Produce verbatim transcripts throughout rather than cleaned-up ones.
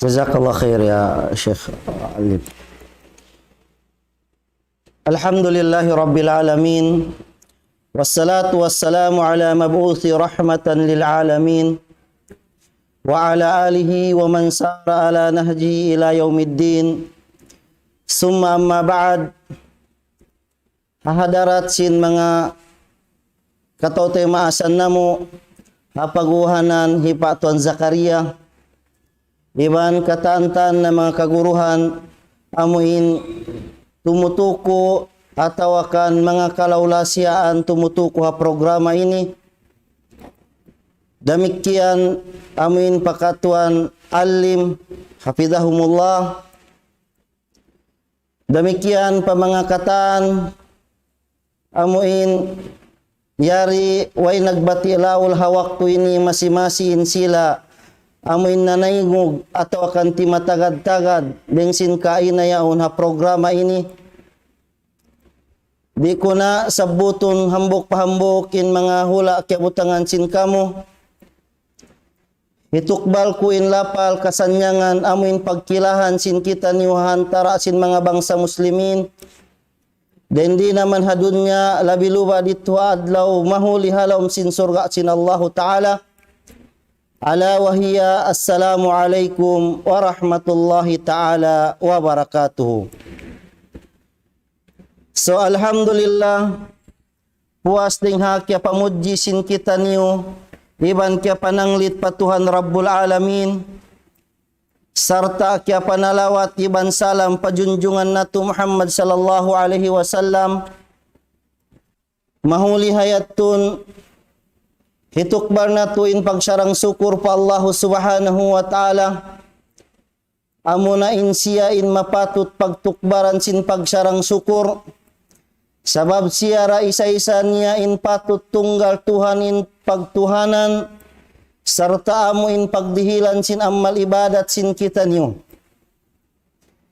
جزاك الله خير يا شيخ علي. الحمد لله رب العالمين، والصلاة والسلام على مبعوث رحمة للعالمين، وعلى آله ومن سار على نهجه إلى يوم الدين. ثم أما بعد. Ha hadarat sin manga kataw-taymaasan namu', ha pag'uhanan hi Pa' Tuan Zakaria, iban katan-katan na manga kaguruhan, amu in tumutuku atawa kan manga kalaulasiaan tumutuku ha programa ini. Damikkiyan amu in Pa' Tuan Alim, hafidhahumullah. Damikkiyan pa manga katan, amu in yari way nagbati' laul ha waktu ini masi-masi in sila, amu in nanaingug atawa kan timatagad-tagad dayn sin kaina yaun ha programa ini. Di' ku na sabbutun hambuuk pa hambuuk in manga hula' kiyabutangan sin kamu. Hitukbal ku in lapal kasannyangan amu in pagkilahan sin kitaniyu ha antara' sin manga bangsa Muslimin. Dayn di naman ha dunya, labi-labi didtu ha adlaw mahuli ha lawm sin surga' sin Allahu Ta'ala. ألا وهي السلام عليكم ورحمة الله تعالى وبركاته. So, alhamdulillah, puas dayn ha kiyapamudji sin kitaniyu, iban kiyapananglit pa Tuhan Rabbul Alamin, sarta' kiyapanalawat iban salam pa junjungan natu' Muhammad sallallahu alayhi wasallam. Mahuli ha yadtu, hitukbal natu' in pagsarang-sukur pa Allahu Subhanahu wa Ta'ala. Amuna in siya in mapatut pagtukbalan sin pagsarang-sukur. Sabab siya ra isa-isa niya in patut tunggal Tuhan in pagtuhanan, sarta' amu in pagdihilan sin amal ibadat sin kitaniyu.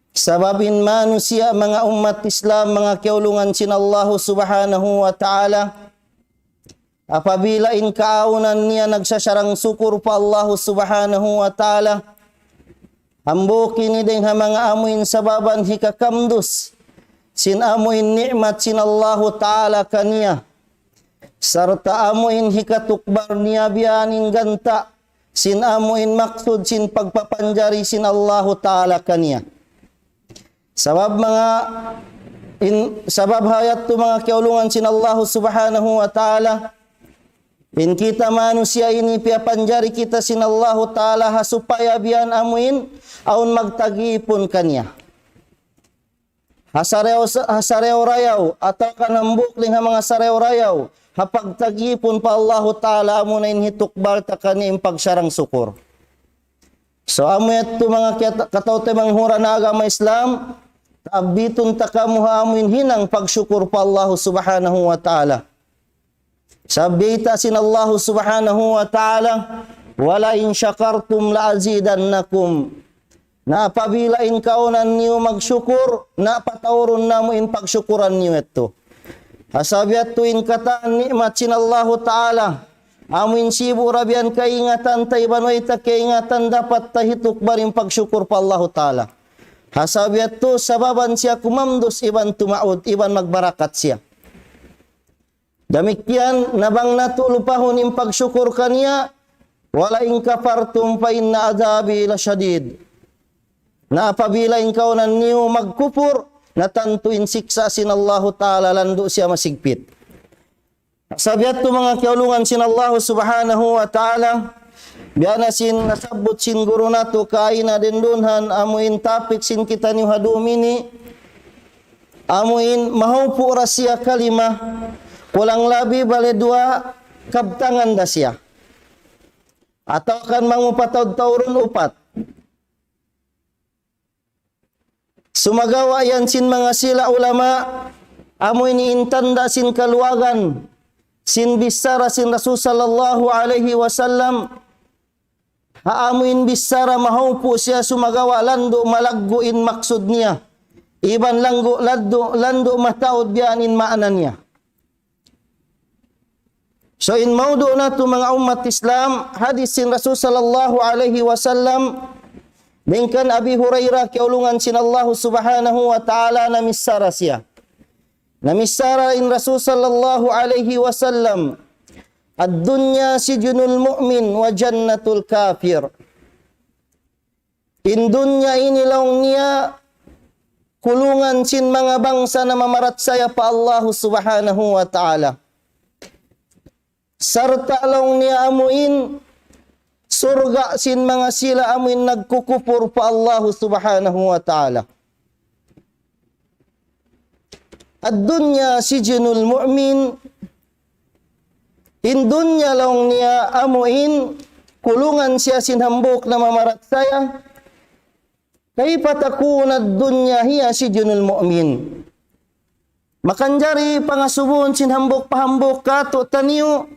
Sabab in manusiya', manga ummat Islam, manga kiyaulungan sin Allahu Subhanahu wa Ta'ala, apabila in kaawnan niya nagsasarang-sukur pa Allahu Subhanahu wa Ta'ala, hambuuk ini dayn ha manga amu in sababan hikakamdus sin amu in ni'mat sin Allahu Ta'ala kaniya, sarta' amu in hikatukbal niya biya' ini in ganta' sin amu in maksud sin pagpapanjari sin Allahu Ta'ala kaniya. Sabab manga in, sabab ha yadtu, manga kiyaulungan sin Allahu Subhanahu wa Ta'ala, in kita manusiya' ini piyapanjari kita sin Allahu Ta'ala ha supaya biya' ini amu in awn magtagipun kaniya. Ha sarayaw, ha sarayaw-rayaw, atawa kan hambuuk dayn ha manga sarayaw-rayaw, ha pagtagipun pa Allahu Ta'ala, amuna in hitukbal ta kaniya in pagsarang-sukur. So, amu yadtu manga kiyat-, kataw-taymanghuran ha agama Islam, taabitun ta kamu ha amu in hinang pagsukur pa Allahu Subhanahu wa Ta'ala. Sabab bayta' sin Allahu Subhanahu wa Ta'ala, وَلَئِن شَكَرْتُمْ لَأَزِيدَنَّكُمْ. Na apabila in kaawnan niyu magsukur, na pataurun namu' in pagsukuran niyu yadtu. Ha sabab yadtu in katan ni'mat sin Allahu Ta'ala, amu in sibu' ra biya' ini kaingatan ta iban way ta kaingatan, dapat ta hitukbal in pagsukur pa Allahu Ta'ala. Ha sabab yadtu sababan siya kumamdus iban tumaud, iban magbarakat siya. Damikkiyan, na bang natu' lupahun in pagsukur kaniya, وَلَئِن كَفَرْتُمْ فَإِنَّ عَذَابِي لَشَدِيدٌ. Na apabila in kaawnan niyu magkupur, na tantu in siksa' sin Allahu Ta'ala landu' siya masigpit. Sabab yadtu manga kiyaulungan sin Allahu Subhanahu wa Ta'ala, biya' na sin nasabbut sin guru natu' kaina dayn duun, amu in topic sin kitaniyu ha dum ini, amu in mahaupu' ra siya kalima, kulang labi bale duwa kabtangan da siya. Atawa kan mangupataud-taurun upat. Sumagawa' yan sin manga sila ulama, amu ini in tanda' sin kaluagan sin bichara sin Rasul sallallahu alayhi wasallam. Ha amu in bichara mahaupu' siya sumagawa' landu' malaggu' in maksud niya. Iban langgu-, landu', landu' mataud biya' ini in maana niya. So in maudu' natu' manga ummat Islam, hadith sin Rasul sallallahu alayhi wasallam, Dayn kan Abi Hurairah, kiyaulungan sin Allahu Subhanahu wa Ta'ala, namichara siya. Namichara in Rasul sallallahu alayhi wasallam, الدنيا سجن المؤمن وجنة الكافر. In dunya ini, laung niya, kulungan sin manga bangsa namamarachaya pa Allahu Subhanahu wa Ta'ala. Sarta', laung niya, amu in surga' sin manga sila amu in nagkukupur pa Allahu Subhanahu wa Ta'ala. الدنيا سجن المؤمن. In dunya, laung niya, amu in kulungan siya sin hambuuk namamarachaya. كيف تكون الدنيا هي سجن المؤمن؟ Makanjari pangasubuhun sin hambuuk pa hambuuk kātu'niyu,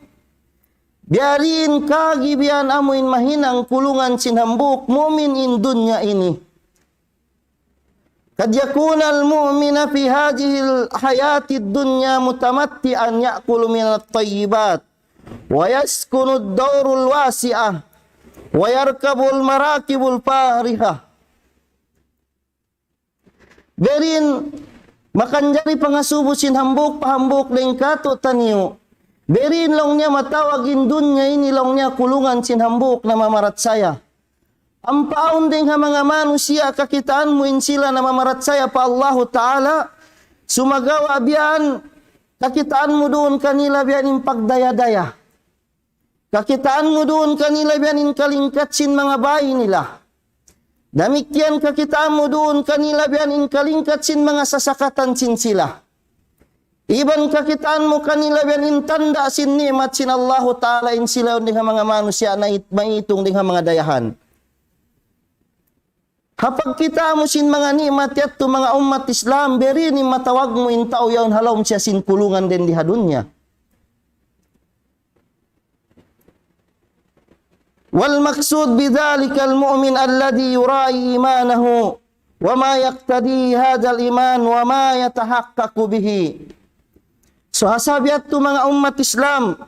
biya' diin kaagi biya' amu in mahinang kulungan sin hambuuk mu'min in dunya ini. قد يكون المؤمن في هذه الحياة الدنيا متمتعا يأكل من الطيبات ويسكن الدور الواسعة ويركب المراكب الفارهة. Biya' diin makanjari pangasubu sin hambuuk pa hambuuk dayn kātu'niyu. Biya' diin, laung niya, matawag in dunya ini, laung niya, kulungan sin hambuuk namamarachaya. Ampa awn dayn ha manga manusiya' kakitaan mu in sila namamarachaya pa Allahu Ta'ala, sumagawa' biya' diin kakitaan mu duun kanila biya' diin in pagdaya-daya. Kakitaan mu duun kanila biya' diin in kalingkat sin manga bāy nila. Damikkiyan kakitaan mu duun kanila biya' diin in kalingkat sin manga sasakatan sin sila. Iban kakitaan mu kanila biya' diin in tanda' sin ni'mat sin Allahu Ta'ala in sila yaun dayn ha manga manusiya' na it-, maitung dayn ha manga dayahan. Ha pagkita' mu sin manga ni'mat yadtu, manga ummat Islam, biya' diin in matawag mu in tau yaun ha lawm siya sin kulungan dayn di ha dunya. والمقصود بذلك المؤمن الذي يراعي إيمانه وما يقتضيه هذا الإيمان وما يتحقق به. So, ha sabab yadtu, manga ummat Islam,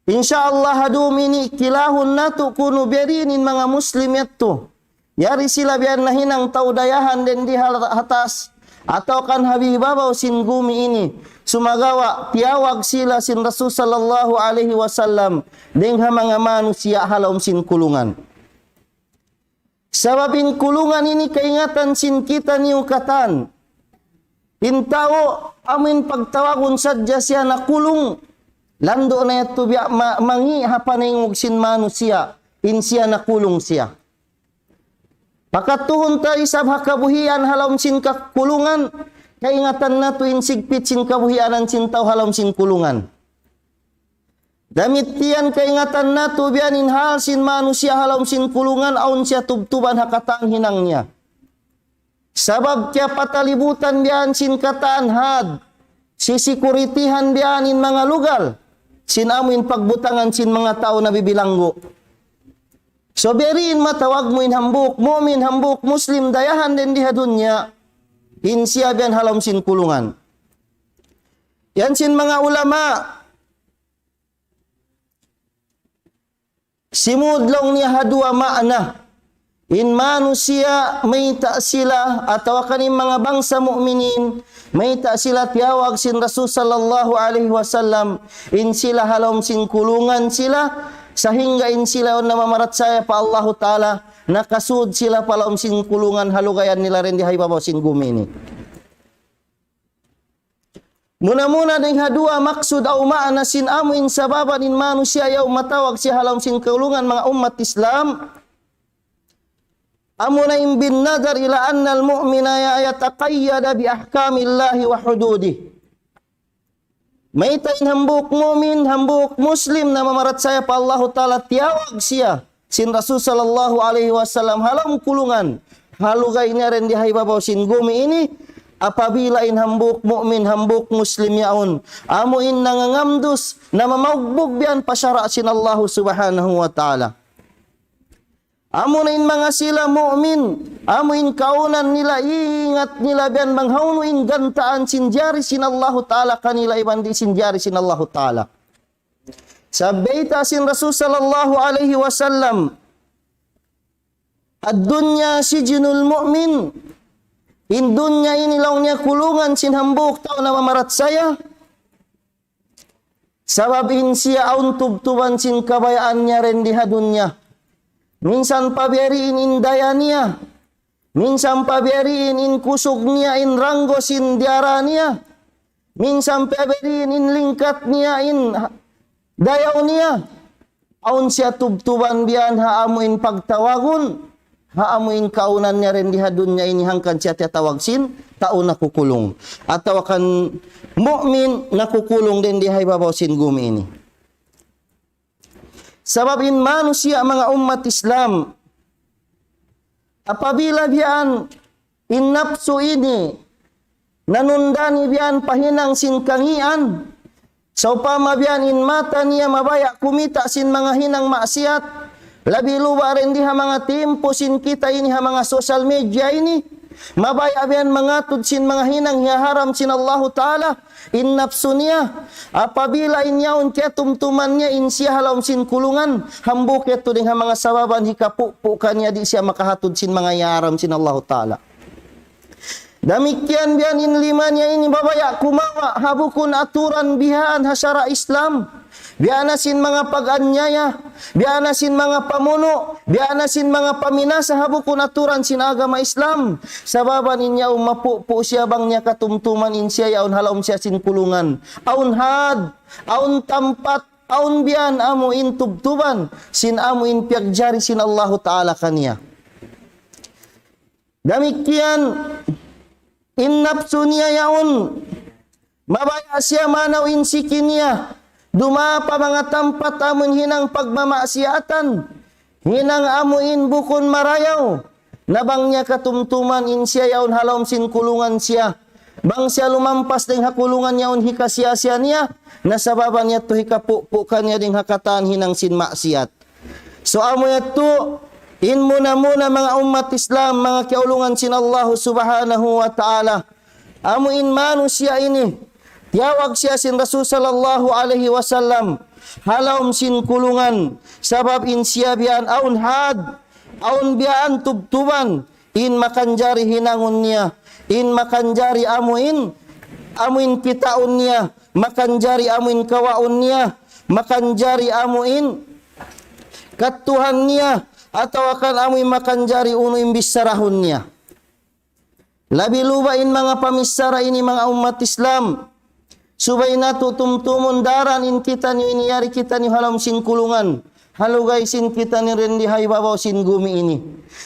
insya Allah, ha dum ini kilahun natu' kunu' biya' diin in manga Muslim yadtu. Yari sila biya' diin nahinang tau dayahan dayn di ha, ha taas, atawa kan ha bihabaw sin gumi ini. Sumagawa', tiyawag sila sin Rasul sallallahu alayhi wasallam dayn ha manga manusiya' ha lawm sin kulungan. Sabab in kulungan ini kaingatan sin kitaniyu katan. In tau, amu in pagtawagun sadja siya nakulung, landu' na yadtu biya' ma-, mangi' ha panaingug sin manusiya', in siya nakulung siya. Pakadtuhun ta isab ha kabuhian ha lawm sin kakulungan, kaingatan natu' in sigpit sin kabuhianan sin tau ha lawm sin kulungan. Damikkiyan kaingatan natu' biya' diin in hal sin manusiya' ha lawm sin kulungan, awn siya tubtuban ha katan hinang niya. Sabab kiyapatalibutan biya' diin sin katan had, sisikuritihan biya' diin in manga lugal, sin amu in pagbutangan sin manga tau nabibilanggu'. So, biya' diin matawag mu in hambuuk mu'min, hambuuk Muslim, dayahan dayn di ha dunya, in siya biya' diin ha lawm sin kulungan. Yan sin manga ulama, simud laung niya ha duwa maana. In manusiya' mayta' sila, atawa kan in manga bangsa mu'minin, mayta' sila tiyawag sin Rasul sallallahu alayhi wasallam, in sila ha lawm sin kulungan sila, sahingga in sila yaun namamarachaya pa Allahu Ta'ala, nakasud sila pa lawm sin kulungan ha lugayan nila dayn di ha ibabaw sin gumi ini. Muna-muna dayn ha duwa maksud aw maana sin amu in sababan in manusiya' yaun matawag siya ha lawm sin kulungan, manga ummat Islam. Amuna in بالنظر إلى أن المؤمن يتقيد بأحكام الله وحدوده. Mayta' in hambuuk mu'min, hambuuk Muslim namamarachaya pa Allahu Ta'ala, tiyawag siya sin Rasul sallallahu alayhi wasallam ha lawm kulungan, ha lugay niya dayn di ha ibabaw sin gumi ini, apabila in hambuuk mu'min, hambuuk Muslim yaun, amu in nangangamdus, namamaugbug biya' diin pa sara' sin Allahu Subhanahu wa Ta'ala. Amuna in manga sila mu'min, amu in kaunan nila, ingat nila biya' diin bang hawnu in gantaan sin jari sin Allahu Ta'ala kanila iban di' sin jari sin Allahu Ta'ala. Sabab bayta' sin Rasul sallallahu alayhi wasallam, الدنيا سجن المؤمن. In dunya ini laung niya kulungan sin hambuuk tau namamarachaya. Sabab in siya awn tubtuban sin kabayaan niya dindi ha dunya. Minsan pa biya' diin in daya niya. Minsan pa biya' diin in kusug niya, in ranggo sin diyara niya. Minsan pa biya' diin in lingkat niya, in dayaw niya. Awn siya tubtuban biya' ha amu in pagtawagun, ha amu in kaunan niya dindi ha dunya ini hangkan siya tiyatawag sin tau nakukulung. Atawa kan mu'min nakukulung dindi ha ibabaw sin gumi ini. Sabab in manusiya' manga ummat Islam, apabila biya' in napsu ini, nanunda niya biya' pa hinang sin kangīan. Sawpama biya' in mata niya mabaya' kumita' sin manga hinang maksiat. Labi luba' dindi ha manga timpu sin kita ini ha manga social media ini. Mabaya' biya' mangatud sin manga hinang hiyaharam sin Allahu Ta'ala. In napsu niya, apabila in yaun kiyatumtuman niya in siya ha lawm sin kulungan, hambuuk yadtu dayn ha manga sababan hikapupu' kaniya di' siya makahatud sin manga hiyaharam sin Allahu Ta'ala. Damikkiyan biya' in lima niya ini mabaya' kumawa' ha bukun aturan bihaan ha sara' Islam. Biya' na sin manga pag-anyaya, biya' na sin manga pamunu', biya' na sin manga paminasa ha bukun aturan sin agama Islam. Sababan in yaun mapupu' siya bang niya katumtuman in siya yaun ha lawm siya sin kulungan. Awn had, awn tampat, awn biya' amu in tubtuban sin amu in piyagjari sin Allahu Ta'ala kaniya. Damikkiyan in napsu niya yaun, mabaya' siya manaw in siki niya, dumatung pa manga tampat amu in hinang pagmamaksiyatan, hinang amu in bukun marayaw, na bang niya katumtuman in siya yaun ha lawm sin kulungan siya, bang siya lumampas dayn ha kulungan yaun hikasiya-siya niya, na sababan yadtu hikapupu' kaniya dayn ha katan hinang sin maksiat. So, amu yadtu, in muna-muna manga ummat Islam, manga kiyaulungan sin Allahu Subhanahu wa Ta'ala. Amu in manusiya' ini, tiyawag siya sin Rasul sallallahu alayhi wasallam, ha lawm sin kulungan, sabab in siya biya' awn had, awn biya' tubtuban, in makanjari hinangun niya, in makanjari amu in, amu in kitaun niya, makanjari amu in kawaun niya, makanjari amu in kattuhan niya, atawa kan amu in makanjari unu in bissarahun niya. Labi luba' in manga pamissara ini manga ummat Islam, subay natu' tumtumun daran in kitaniyu ini yari kitaniyu ha lawm sin kulungan. Ha lugay sin kitaniyu dindi ha ibabaw sin gumi ini.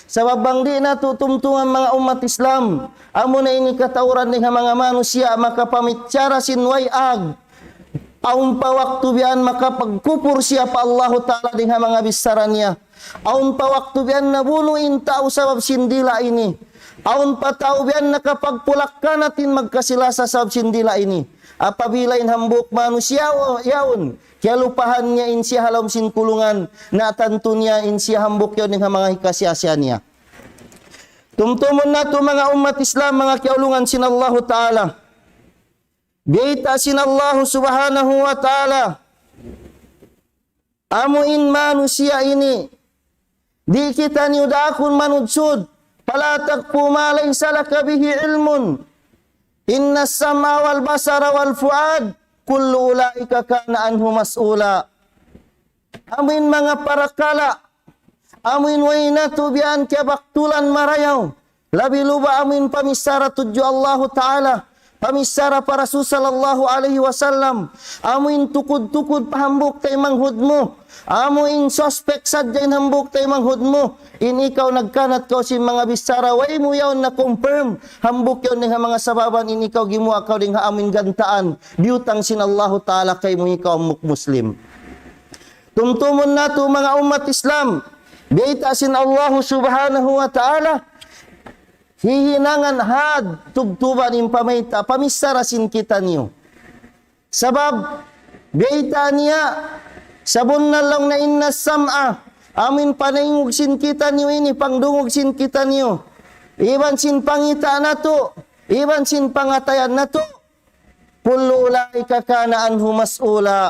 Sabab bang di' natu' tumtuman manga ummat Islam, amu na ini katauran dayn ha manga manusiya' makapamichara sin way ag. Awn pa waktu biya' makapagkupur siya pa Allahu Ta'ala dayn ha manga bissara niya. Awn pa waktu biya' nabunu' in tau sabab sin dila' ini. Awn pa tau biya' nakapagpulak-kanat in magkasi-lasa sabab sin dila' ini. Apabila in hambuuk manusiya' yaun, kiyalupahan niya in siya ha lawm sin kulungan, na tantu niya in siya hambuuk yaun dayn ha manga hikasiya-siya niya. Tumtumun natu' manga ummat Islam, manga kiyaulungan sin Allahu Ta'ala. Biyayta' sin Allahu Subhanahu wa Ta'ala. Amu in manusiya' ini, di' kitaniyu daakun manudsud. فلا تقف ما ليس لك به علم إن السمع والبصر والفؤاد كل أولئك كان عنه مسؤولا. Amu in manga parakala', amu in way natu' biya' kiyabaktulan marayaw. Labi luba' amu in pamissara tudju Allahu Ta'ala, pamissara pa Rasul sallallahu alayhi wasallam, amu in tukud-tukud pa hambuuk taymanghud mu, amu in suspek sadja in hambuuk taymanghud mu, in ikaw nagkanat kaw sin manga bissara, way mu yaun na-confirm, hambuuk yaun dayn ha manga sababan in ikaw gimuwa' kaw dayn ha amu in gantaan, biyutang sin Allahu Ta'ala kaymu ikaw hambuuk Muslim. Tumtumun natu' manga ummat Islam, biyayta' sin Allahu Subhanahu wa Ta'ala, hihinangan had tubtuban in pamayta', pamissara sin kitaniyu. Sabab, biyayta' niya, sabunnal laung niya إن السمع, amu in panaingug sin kitaniyu ini, pangdungug sin kitaniyu, iban sin pangita' natu', iban sin pangatayan natu', كل أولئك كان عنه مسؤولا.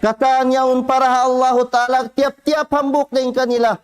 Katan yaun para ha Allahu Ta'ala, tiyap-tiyap hambuuk dayn kanila.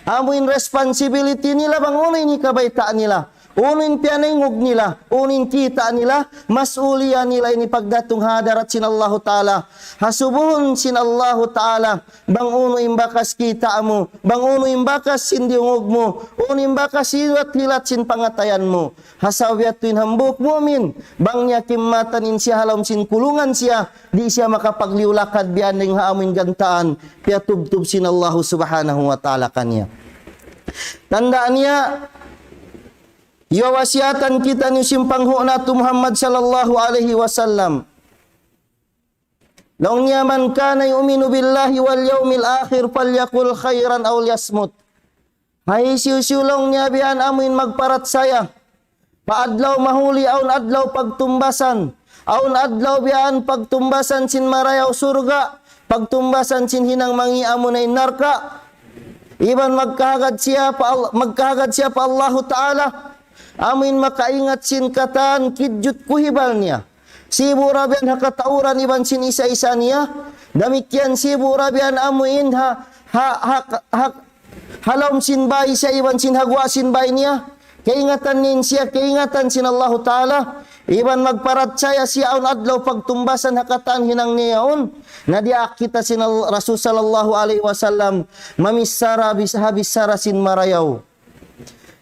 Amu in responsibility nila bang unu in hikabayta' nila, unu in piyanaingug nila, unu in kita' nila, mas'uliya nila ini pagdatung ha hadarat sin Allahu Ta'ala. Hasubuhun sin Allahu Ta'ala bang unu in bakas kita' mu, bang unu in bakas sin diyungug mu, unu in bakas hilat-hilat sin pangatayan mu. Ha sabab yadtu in hambuuk mu'min, bang niya kimmatan in siya ha lawm sin kulungan siya, di' siya makapagliyu lakad biya' dayn ha amu in gantaan piyatubtub sin Allahu Subhanahu wa Ta'ala kaniya. Tanda' niya, iyawasiyatan kitaniyu sin panghu' natu' Muhammad sallallahu alayhi wasallam. Laung niya, من كان يؤمن بالله واليوم الآخر فليقل خيرا أو ليصمت. Hisiyu-siyu laung niya biya' amu in magparachaya pa adlaw mahuli, awn adlaw pagtumbasan, awn adlaw biya' pagtumbasan sin marayaw surga', pagtumbasan sin hinang mangi' amuna in narka'. Iban magkahagad siya pa Al-, magkahagad siya pa Allahu Ta'ala. Amu in makaingat sin katan kidjut kuhibal niya. Sibu' ra biya' ha katauran iban sin isa-isa niya. Damikkiyan sibu' ra biya' amu in ha, ha, ha, ha, ha lawm sin bay siya iban sin ha guwa' sin bay niya. Kaingatan niya in siya, kaingatan sin Allahu Ta'ala. Iban magparachaya siya awn adlaw pagtumbasan ha katan hinang niya yaun. Na diyaak kita sin Al-, Rasul sallallahu alayhi wasallam mamichara bis-, ha bichara sin marayaw.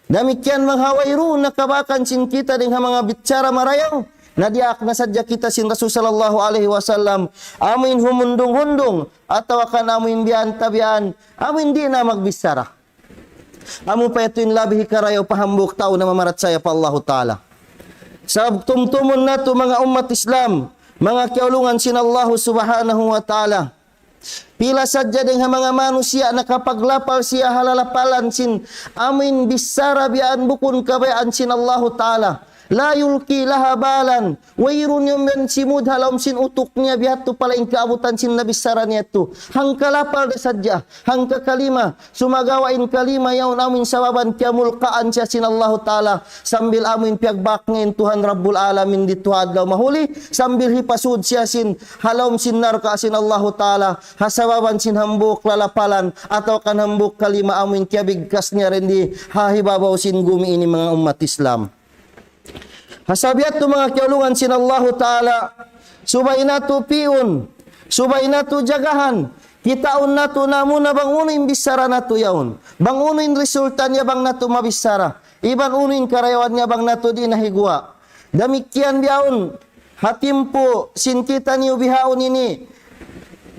Damikkiyan bang ha wayruun na kabakan sin kita dayn ha manga bichara marayaw, na diyaak na sadja kita sin Rasul sallallahu alayhi wasallam, amu in humundung-hundung, atawa kan amu in biya' tabian, amu in di' na magbichara. Amu pa yadtu in labi hikarayaw pa hambuuk tau na mamarachaya pa Allahu Ta'ala. Sabab tumtumun natu' manga ummat Islam, manga kiyaulungan sin Allahu Subhanahu wa Ta'ala. Pila sadja dayn ha manga manusiya' nakapaglapal siya ha lalapalan sin amu in bichara biya' bukun kabayaan sin Allahu Ta'ala. لا يلقي لها بالا. Wayruun yan simud ha lawm sin utuk niya biya' hādtu pala in kaabutan sin nabichara niya yadtu. Hangka lapal da sadja, hangka kalima. Sumagawa' in kalima yaun amu in sababan kiyamulkaan siya sin Allahu Ta'ala. Sambil amu in piyagbak niya in Tuhan Rabbul Alamin didtu ha adlaw mahuli. Sambil hipasud siya sin ha lawm sin narka' sin Allahu Ta'ala. Ha sababan sin hambuuk lalapalan atawa kan hambuuk kalima amu in kiyabigkas niya dindi ha hibabaw sin gumi ini manga ummat Islam. Ha sabab yadtu manga kiyaulungan sin Allahu Ta'ala, subay natu' piun, subay natu' jagahan, kitaun natu' na muna bang unu in bichara natu' yaun, bang unu in resulta niya bang natu' mabichara, iban unu in karayawan niya bang natu' di' na higuwa'. Damikkiyan bihaun, ha timpu sin kitaniyu bihaun ini,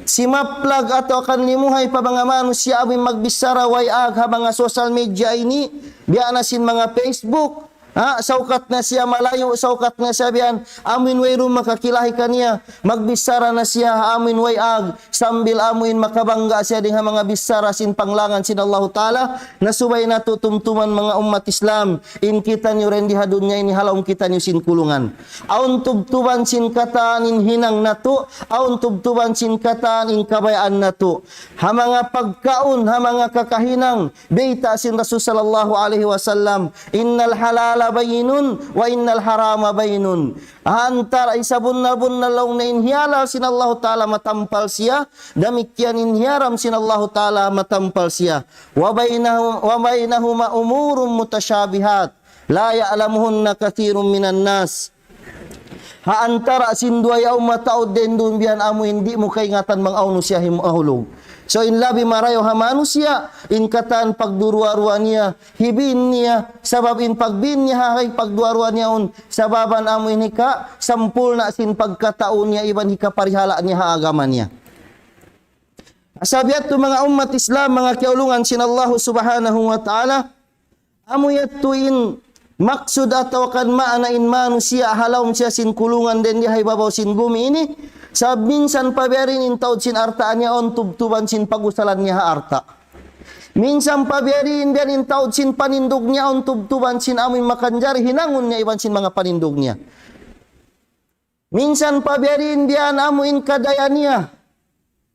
simaplag atawa kan limuhay pa manga manusiya' amu in magbichara way ag ha manga social media ini, biya' na sin manga Facebook, ha, saukat na siya malayu', saukat na siya biya' amu in wayruun makakilahi kaniya, magbichara na siya ha amu in way ag, sambil amu in makabangga siya dayn ha manga bichara sin panglangan sin Allahu Ta'ala. Na subay natu' tumtuman manga ummat Islam, in kitaniyu dindi ha dunya ini ha lawm kitaniyu sin kulungan. Awn tubtuban sin katan in hinang natu', awn tubtuban sin katan in kabayaan natu'. Ha manga pagkaun, ha manga kakahinang, bayta' sin Rasul sallallahu alayhi wasallam, إن الحلال بين وإن الحرام بين. Antara' in sabunnal-bunnal laung niya in hiyalal sin Allahu Ta'ala matampal siya, damikkiyan in hiyaram sin Allahu Ta'ala matampal siya. وبينه-، وبينهما أمور متشابهات لا يعلمهن كثير من الناس. Ha antara' sin duwa yaun mataud dayn duun biya' amu in di' mu kaingatan bang hawnu siya himahulug. So in labi marayaw ha manusiya', in katan pagduruwa-ruwa niya, hibin niya, sabab in pagbin niya ha, ha pagduwa-ruwa niya yaun, sababan amu in hika, sampurna' sin pagkatau niya iban hikaparihala' niya ha agama niya. Sabab yadtu manga ummat Islam, manga kiyaulungan sin Allahu Subhanahu wa Ta'ala, amu yadtu in maksud atawa kan maana in manusiya' ha lawm siya sin kulungan dindi ha hibabaw sin gumi ini, sabab minsan pa biya' diin in taud sin alta' niya awn tubtuban sin pag-usalan niya ha alta'. Minsan pa biya' diin, biya' diin in taud sin panindug niya awn tubtuban sin amu in makanjari hinangun niya iban sin manga panindug niya. Minsan pa biya' diin biya' amu in kadaya niya.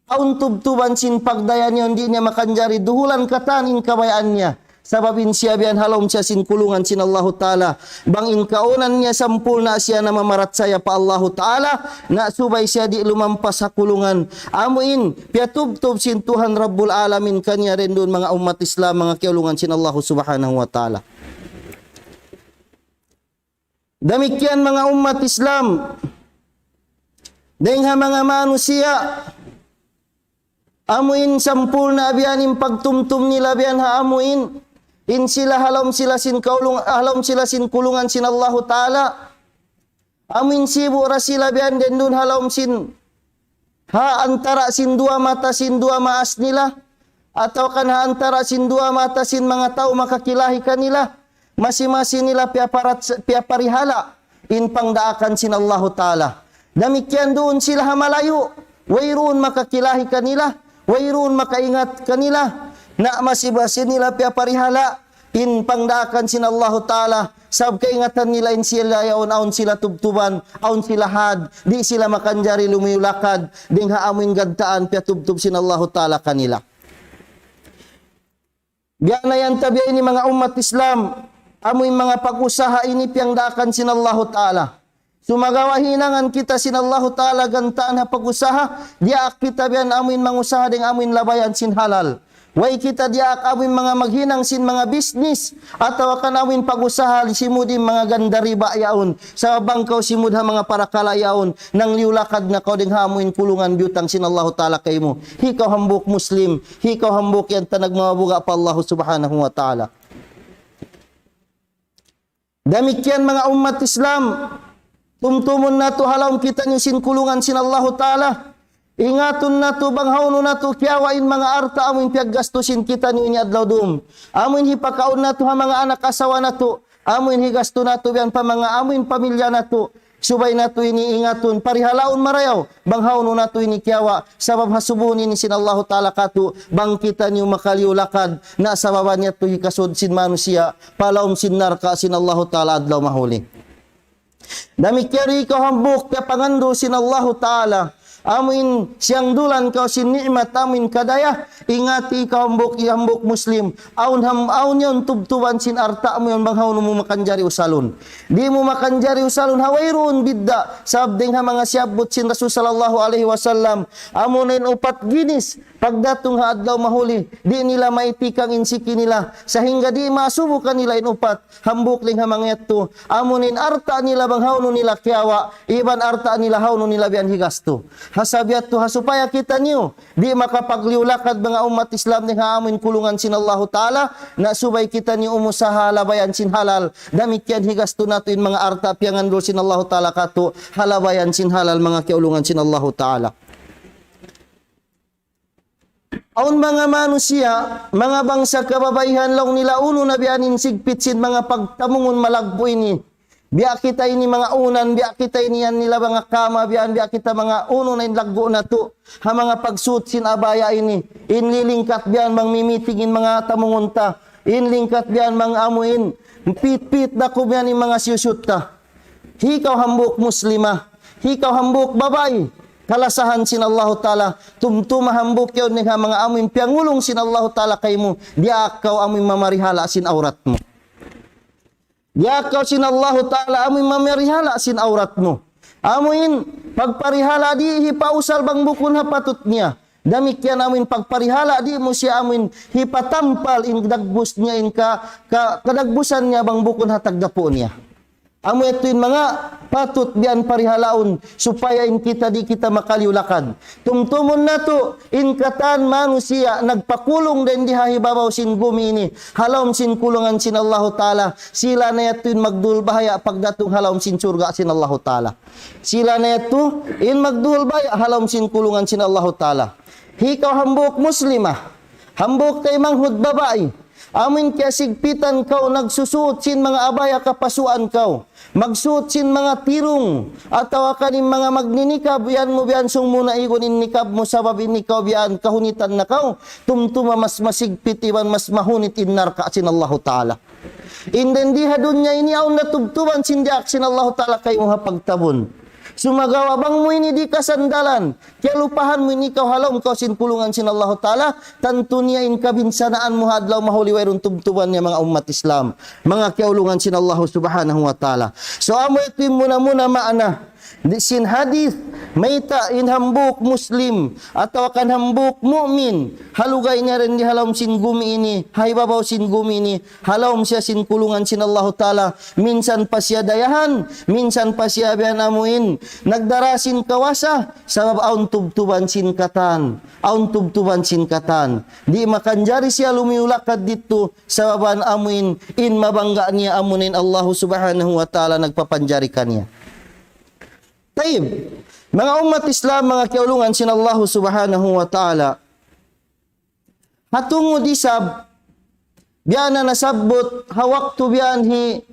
Awn tubtuban sin pagdaya niya, di' niya makanjari duhulan katan in kabayaan niya. Sabab in siya biya' ha lawm siya sin kulungan sin Allahu Ta'ala. Bang in kaunan niya sampurna' siya na mamarachaya pa Allahu Ta'ala, na subay siya di' lumampas ha kulungan. Amu in, piyatubtub sin Tuhan Rabbul Alamin kaniya dayn duun manga ummat Islam, manga kiyaulungan sin Allahu Subhanahu wa Ta'ala. Damikkiyan manga ummat Islam, dayng ha manga manusiya', amu in sampurna' biya' in pagtumtum nila biya' ha amu in, in sila ha lawm sila sin kaulung-, ha lawm sila sin kulungan sin Allahu Ta'ala. Amu in sibu' da sila biya' dayn duun ha lawm sin ha antara' sin duwa mata sin duwa maas nila, atawa kan ha antara' sin duwa mata sin manga tau makakilahi kanila, masi-masi nila piyaparat-, piyaparihala' in pangdaakan sin Allahu Ta'ala. Damikkiyan duun sila ha malayu', wayruun makakilahi kanila, wayruun makaingat kanila, na masi-masi nila piyaparihala' in pangdaakan sin Allahu Ta'ala, sabab kaingatan nila in sila yaun awn sila tubtuban, awn sila had, di' sila makanjari lumiyu lakad, dayng ha amu in gantaan piyatubtub sin Allahu Ta'ala kanila. Biya' na yan tabiya' ini manga ummat Islam, amu in manga pag-usaha ini piyangdaakan sin Allahu Ta'ala. Sumagawa' hinangan kita sin Allahu Ta'ala gantaan ha pag-usaha, diyaak kita biya' amu in mangusaha dayng amu in labayan sin halal. Way kita diyaak amu in manga maghinang sin manga business, atawa kan amu in pag-usaha simud in manga ganda riba yaun. Sabab bang kaw simud ha manga parakala' yaun, nangliyu lakad na kaw dayng ha amu in kulungan biyutang sin Allahu Ta'ala kaymu. Hi kaw hambuuk Muslim, hi kaw hambuuk yan ta nagmabuga' pa Allahu Subhanahu wa Ta'ala. Damikkiyan manga ummat Islam, tumtumun natu' ha lawm kitaniyu sin kulungan sin Allahu Ta'ala. Ingatun natu' bang hawnu natu' kiyawa' in manga alta' amu in piyaggastu sin kitaniyu ini adlaw dum. Amu in hipakaun natu' ha manga anak asawa natu'. Amu in higastu natu' biya' pa manga amu in pamilya natu'. Subay natu' ini ingatun, parihalaun marayaw, bang hawnu natu' ini kiyawa', sabab hasubuhun ini sin Allahu Ta'ala katu', bang kitaniyu makaliyu lakad, na sababan yadtu hikasud sin manusiya', pa lawm sin narka' sin Allahu Ta'ala adlaw mahuli. Damikkiyan ikaw hambuuk piyapangandul sin Allahu Ta'ala, amu in siyangdulan kaw sin ni'mat, amu in kadaya, ingati ikaw hambuuk, hambuuk Muslim, awn ham-, awn yaun tubtuban sin alta' mu yaun bang hawnu mu makanjari usalun. Di' mu makanjari usalun ha wayruun bidda'. Sabab dayng ha manga siyabbut sin Rasul sallallahu alayhi wasallam, amu na in upat ginis, pagdatung ha adlaw mahuli, di' nila maitikang in siki nila, sahingga di' masubu kanila in upat, hambuuk dayng ha manga yadtu, amu na in alta' nila bang hawnu nila kiyawa', iban alta' nila hawnu nila biya' higastu. Ha sabab yadtu ha supaya kitaniyu, di' makapagliyu lakad manga ummat Islam dayng ha amu in kulungan sin Allahu Ta'ala, na subay kitaniyu umusaha ha labayan sin halal, damikkiyan higastu natu' in manga alta' piyangandul sin Allahu Ta'ala katu', ha labayan sin halal manga kiyaulungan sin Allahu Ta'ala. Awn manga manusiya', manga bangsa kababaihan laung nila unu na biya' in sigpit sin manga pagtamungun malaggu' ini. Biya' kita ini manga unan, biya' kita ini yan nila manga kama, biya', biya' kita manga unu na in laggu' natu'. Ha manga pagsuut sin abaya ini. In lilingkat biya' bang mimiting in manga tamungun ta. In lingkat biya' bang amu in. Pit-pit da ku biya' in manga siyusut ta. Hikaw hambuuk Muslima. Hikaw hambuuk babai. Kalasahan sin Allahu Ta'ala. Tumtuma hambuuk yaun ha manga amu in piyangulung sin Allahu Ta'ala kaymu. Diyaak kaw amu in mamarihala' sin awrat mu. Diyaak kaw sin Allahu Ta'ala amu in mamarihala' sin awrat mu. Amu in pagparihala' di' hipausal bang bukun ha patut niya. Damikkiyan amu in pagparihala' di' mu siya amu in hipatampal in dagbus niya in ka, ka, kadagbusan niya bang bukun ha tagdapu' niya. Amu yadtu in manga patut biya' parihalaun supaya in kita di' kita makaliyu lakad. Tumtumun natu', in katan manusiya' nagpakulung dayn di ha hibabaw sin gumi ini, ha lawm sin kulungan sin Allahu Ta'ala, sila na yadtu in magdulbahaya' pagdatung ha lawm sin surga' sin Allahu Ta'ala. Sila na yadtu in magdulbahaya' ha lawm sin kulungan sin Allahu Ta'ala. Hikaw hambuuk Muslima, hambuuk taymanghud babai, amu in kiyasigpitan kaw nagsusuut sin manga abaya kapasuan kaw. Magsuut sin manga tirung, atawa kan in manga magninikab, yan mu biya' sung mu na igun in nikab mu sabab in ikaw biya' kahunitan na kaw, tumtuma mas masigpit iban mas mahunit in narka' sin Allahu Ta'ala. In dayn di ha dunya ini awn na tubtuban sin diyaak sin Allahu Ta'ala kaymu ha pagtabun. Sumagawa' bang mu ini di' kasandalan, kiyalupahan mu ini kaw ha lawm kaw sin kulungan sin Allahu Ta'ala, tantu niya in kabinsanaan mu ha adlaw mahuli wayruun tubtuban niya manga ummat Islam, manga kiyaulungan sin Allahu Subhanahu wa Ta'ala. So amu yadtu in muna-muna maana di sin hadith, mayta' in hambuuk Muslim, atawa kan hambuuk mu'min, ha lugay niya dindi ha lawm sin gumi ini, ha ibabaw sin gumi ini, ha lawm siya sin kulungan sin Allahu Ta'ala, minsan pa siya dayahan, minsan pa siya biya' na amuin, nagdara sin kawasa, sabab awn tubtuban sin katan, awn tubtuban sin katan. Di' makanjari siya lumiyulakad didtu, sabab amuin, in mabangga' niya amuin Allahu Subhanahu wa Ta'ala nagpapanjari kaniya. Tayyib, manga ummat Islam, manga kiyaulungan sin Allahu Subhanahu wa Ta'ala. Ha tungud isab, biya' na nasabbut, ha waktu biya' hi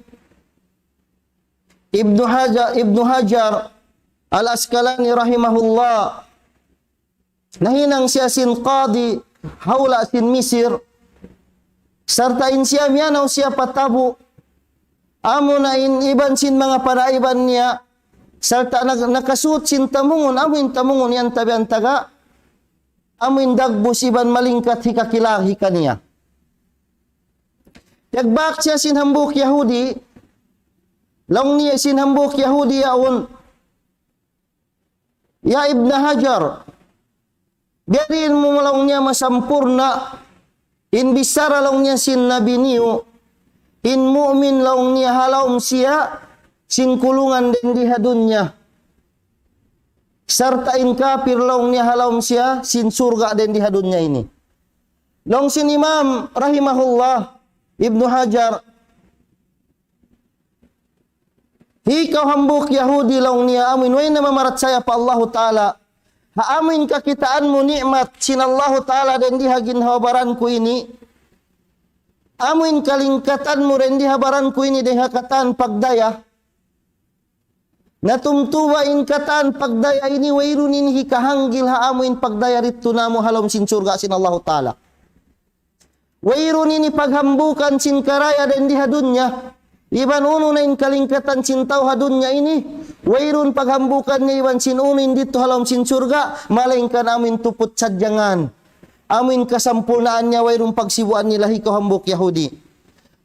Ibnu Hajar, Ibnu Hajar Al-Asqalani rahimahullah, nahinang siya sin qadi, ha hula' sin Misir, sarta' in siya miyanaw siya pa tabu', amuna in iban sin manga panaiban niya, sarta' nag-, nakasuut sin tamungun, amu in tamungun yan tabian taga, amu in dagbus iban malingkat hikakilahi kaniya. Tiyagbak siya sin hambuuk Yahudi, laung niya sin hambuuk Yahudi yaun, "Ya Ibn Hajar, biya' diin mu laung niya masampurna' in bichara laung niya sin Nabi niyu, in mu'min laung niya ha lawm siya sin kulungan dindi ha dunya, sarta' in kapir laung niya ha lawm siya sin surga' dindi ha dunya ini." Laung sin Imam rahimahullah, Ibnu Hajar, "Hi kaw hambuuk Yahudi," laung niya, "amuin way na mamarachaya pa Allahu Ta'ala. Ha amuin kakitaan mu ni'mat sin Allahu Ta'ala dindi ha ginhawa-baran ku ini. Amuin kalingkatan mu dindi ha baran ku ini dayng ha katan pagdaya. Na tumtuba in katan pagdaya ini wayruun ini hikahanggil ha amuin pagdaya didtu namu' ha lawm sin surga' sin Allahu Ta'ala. Wayruun ini paghambuukan sin karaya dindi ha dunya. Iban unu na in kalingkatan sin tau ha dunya ini, wayruun paghambuukan niya iban sin unu in didtu ha lawm sin surga', malaingkan amuin tuput sadjangan. Amuin kasampurnaan niya wayruun pagsibuan nila hi kaw hambuuk Yahudi."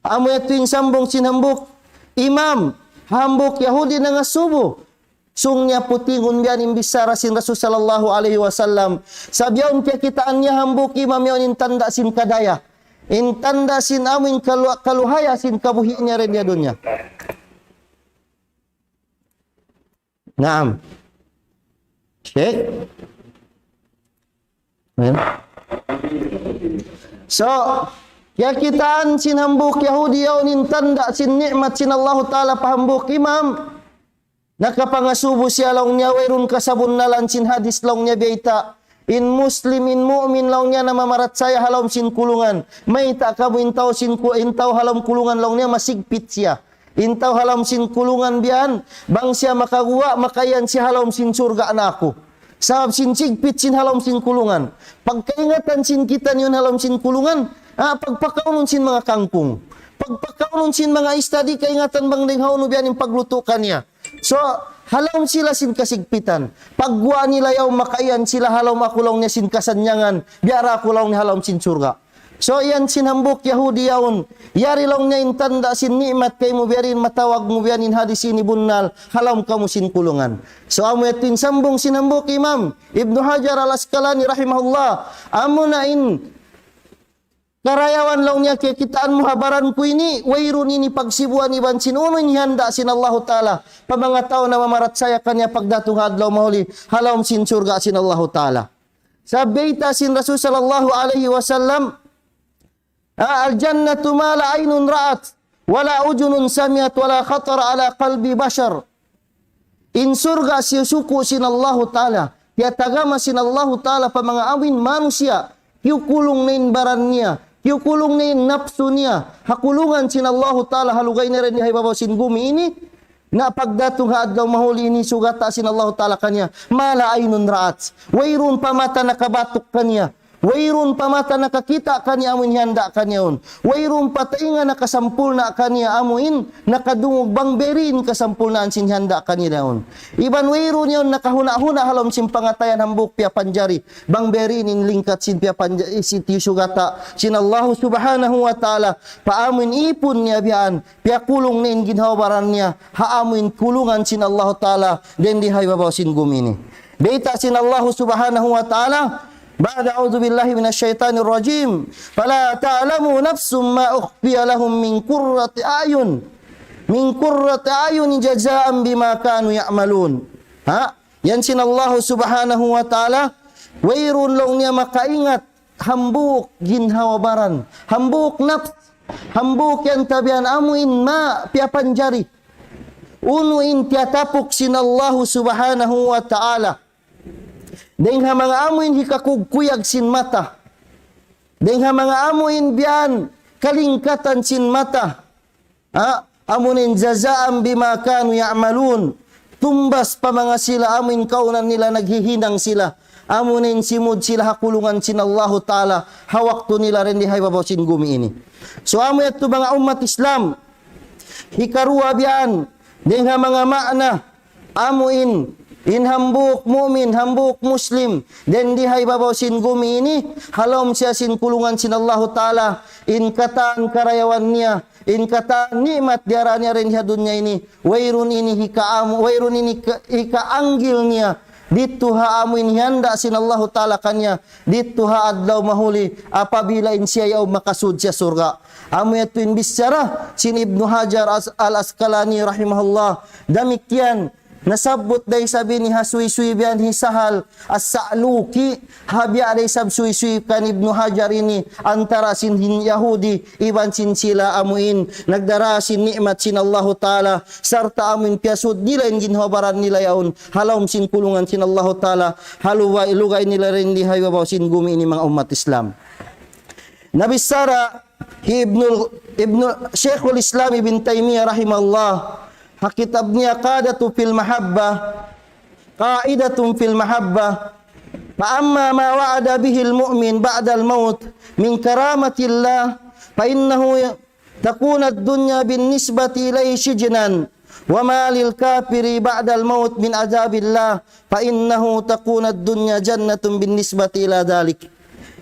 Amu yadtu in sambung sin hambuuk imam, hambuuk Yahudi nangasubu. Sung niya putingun biya' ini in bichara sin Rasul sallallahu alayhi wasallam. Sa' biya' awn kiyakitaan niya hambuuk imam yaun in tanda' sin kadaya. In tanda' sin amuin kalu-, kaluhaya sin kabuhi' niya dindi ha dunya. Naam. Check. Ayan. So, kiyakitaan sin hambuuk Yahudi yaun in tanda' sin ni'mat sin Allahu Ta'ala pa hambuuk imam. Nakapangasubu siya laung niya, wayruun kasabunnalan sin hadith laung niya biyayta'. In Muslim, in mu'min laung niya namamarachaya ha lawm sin kulungan. Mayta' kamu in tau sin ku-, in tau ha lawm kulungan laung niya masigpit siya. In tau ha lawm sin kulungan biya' yan, bang siya makaguwa', makaiyan siya ha lawm sin surga' na aku. Sabab sin sigpit sin ha lawm sin kulungan. Pagkaingatan sin kitaniyu ha lawm sin kulungan, ah, pagpakaunun sin manga kangkung. Pagpakaunun sin manga ista, di' kaingatan bang dayng hawnu biya' ini in paglutu' kaniya. So, ha lawm sila sin kasigpitan. Pagguwa' nila yaun makaiyan sila ha lawm aku laung niya sin kasannyangan. Biya' da aku laung niya ha lawm sin surga'. So, yan sin hambuuk Yahudi yaun. Yari laung niya in tanda' sin ni'mat kaymu biya' diin matawag mu biya' ini in hadith ini bunnal. Ha lawm kamu sin kulungan. So, amu yadtu in sambung sin hambuuk Imam Ibnu Hajar Al-Asqalani rahimahullah. Amuna in karayawan laung niya kiyakitaan mu ha baran ku ini, wayruun ini pagsibuan iban sin unu in hiyanda' sin Allahu Ta'ala. Pa manga tau namamarachaya kaniya pagdatung ha adlaw mahuli, ha lawm sin surga' sin Allahu Ta'ala. Sa' bayta' sin Rasul sallallahu alayhi wasallam, ah, "الجنة ما لا عين رأت ولا أذن سمعت ولا خطر على قلب بشر." In surga' siyusuku' sin Allahu Ta'ala, tiyatagama sin Allahu Ta'ala pa manga amuin manusiya', kiyukulung na in baran niya, kiyukulung na in napsu niya, ha kulungan sin Allahu Ta'ala, ha lugay niya dindi ha ibabaw sin gumi ini, na pagdatung ha adlaw mahuli ini sugata' sin Allahu Ta'ala kaniya, ما لا عين رأت. Wayruun pa mata nakabatuk kaniya. Wayruun pa mata nakakita' kaniya amuin hiyanda' kaniya yaun. Wayruun pa taynga nakasampulna' kaniya amuin nakadungug bang biyadiin kasampulnaan sin hiyanda' kaniya yaun. Iban wayruun yaun nakahuna'-huna' ha lawm sin pangatayan hambuuk piyapanjari. Bang biyadiin in lingkat sin piyapanjari, sin tiyusugata' sin Allahu Subhanahu wa Ta'ala. Pa amuin ipun niya biya' yan, piyakulung niya in ginhawa-baran niya, ha amuin kulungan sin Allahu Ta'ala, dayn di ha ibabaw sin gumi ini. Bayta' sin Allahu Subhanahu wa Ta'ala, بعد أعوذ بالله من الشيطان الرجيم، فلا تعلم نفس ما أخفي لهم من قرة أعين، من قرة أعين جزاء بما كانوا يعملون. Ha? Yan sin Allahu Subhanahu wa Ta'ala, wayruun laung niya makaingat, hambuuk ginhawa-baran, hambuuk nafs, hambuuk yan tabian amuin ma piyapanjari. Unu in tiyatapuk sin Allahu Subhanahu wa Ta'ala. Dayn ha manga amuin hikakugkuyag sin mata. Dayn ha manga amuin biya' yan kalingkatan sin mata. Ha? Amuin جزاء بما كانوا يعملون. Tumbas pa manga sila amuin kaunan nila naghihinang sila. Amuin simud sila ha kulungan sin Allahu Ta'ala. Ha waktu nila dayn di ha ibabaw sin gumi ini. So amu yadtu manga ummat Islam. Hikaruwa biya' yan. Dayn ha manga maana. Amuin, in hambuuk mu'min, hambuuk Muslim, dayn di ha ibabaw sin gumi ini, ha lawm siya sin kulungan sin Allahu Ta'ala, in katan karayawan niya, in katan ni'mat diyara niya dayn di ha dunya ini, wayruun ini hikaamu, wayruun ini hika-, hikaanggil niya, didtu ha amuin hiyanda' sin Allahu Ta'ala kaniya, didtu ha adlaw mahuli, apabila in siya yaun makasud siya surga'. Amu yadtu in bichara sin Ibnu Hajar As-, Al-Asqalani rahimahullah. Damikkiyan, nasabbut da isab ini ha suysuy biya' yan hi Sahal As-Sa'luki, ha biya' da isab suysuy kan Ibnu Hajar ini, antara sin hin Yahudi, iban sin sila amuin, nagdara sin ni'mat sin Allahu Ta'ala, sarta' amuin piyasud nila in ginhawa-baran nila yaun, ha lawm sin kulungan sin Allahu Ta'ala, ha luway-, lugay nila dayn di ha ibabaw sin gumi ini manga ummat Islam. Nabichara hi Ibnul, Ibnu, Shaykhul Islam Ibn Taymiyyah rahimahullah, ha kitab niya Qaidatun fil Mahabbah, Qaidatun fil Mahabbah, فأما ما وعد به المؤمن بعد الموت من كرامة الله فإنه تكون الدنيا بالنسبة إليه سجنا، وما للكافر بعد الموت من عذاب الله، فإنه تكون الدنيا جنة بالنسبة إلى ذلك.